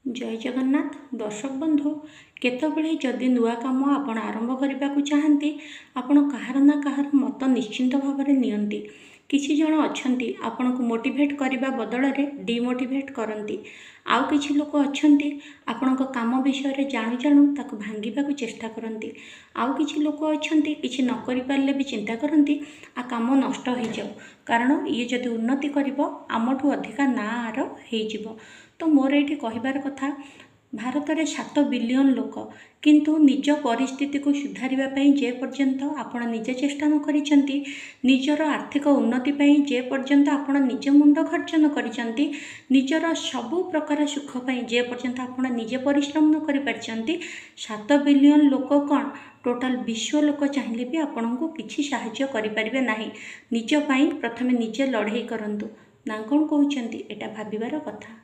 ଜୟ ଜଗନ୍ନାଥ ଦର୍ଶକ ବନ୍ଧୁ। କେତେବେଳେ ଯଦି ନୂଆ କାମ ଆପଣ ଆରମ୍ଭ କରିବାକୁ ଚାହାନ୍ତି, ଆପଣ କାହାର ନା କାହାର ମତ ନିଶ୍ଚିନ୍ତ ଭାବରେ ନିଅନ୍ତି। କିଛି ଜଣ ଅଛନ୍ତି, ଆପଣଙ୍କୁ ମୋଟିଭେଟ୍ କରିବା ବଦଳରେ ଡିମୋଟିଭେଟ୍ କରନ୍ତି। ଆଉ କିଛି ଲୋକ ଅଛନ୍ତି, ଆପଣଙ୍କ କାମ ବିଷୟରେ ଜାଣୁ ଜାଣୁ ତାକୁ ଭାଙ୍ଗିବାକୁ ଚେଷ୍ଟା କରନ୍ତି। ଆଉ କିଛି ଲୋକ ଅଛନ୍ତି, କିଛି ନ କରିପାରିଲେ ବି ଚିନ୍ତା କରନ୍ତି ଆ କାମ ନଷ୍ଟ ହେଇଯାଉ, କାରଣ ଇଏ ଯଦି ଉନ୍ନତି କରିବ ଆମଠୁ ଅଧିକା ନାଁ ଆର ହେଇଯିବ। ତ ମୋର ଏଇଠି କହିବାର କଥା, ଭାରତରେ 7 ବିଲିୟନ୍ ଲୋକ, କିନ୍ତୁ ନିଜ ପରିସ୍ଥିତିକୁ ସୁଧାରିବା ପାଇଁ ଯେ ପର୍ଯ୍ୟନ୍ତ ଆପଣ ନିଜେ ଚେଷ୍ଟା ନ କରିଛନ୍ତି, ନିଜର ଆର୍ଥିକ ଉନ୍ନତି ପାଇଁ ଯେ ପର୍ଯ୍ୟନ୍ତ ଆପଣ ନିଜେ ମୁଣ୍ଡ ଖର୍ଚ୍ଚ ନ କରିଛନ୍ତି, ନିଜର ସବୁ ପ୍ରକାର ସୁଖ ପାଇଁ ଯେ ପର୍ଯ୍ୟନ୍ତ ଆପଣ ନିଜେ ପରିଶ୍ରମ ନ କରିପାରିଛନ୍ତି, 7 ବିଲିୟନ୍ ଲୋକ କ'ଣ, ଟୋଟାଲ୍ ବିଶ୍ୱ ଲୋକ ଚାହିଁଲେ ବି ଆପଣଙ୍କୁ କିଛି ସାହାଯ୍ୟ କରିପାରିବେ ନାହିଁ। ନିଜ ପାଇଁ ପ୍ରଥମେ ନିଜେ ଲଢ଼େଇ କରନ୍ତୁ ନା କ'ଣ କହୁଛନ୍ତି? ଏଇଟା ଭାବିବାର କଥା।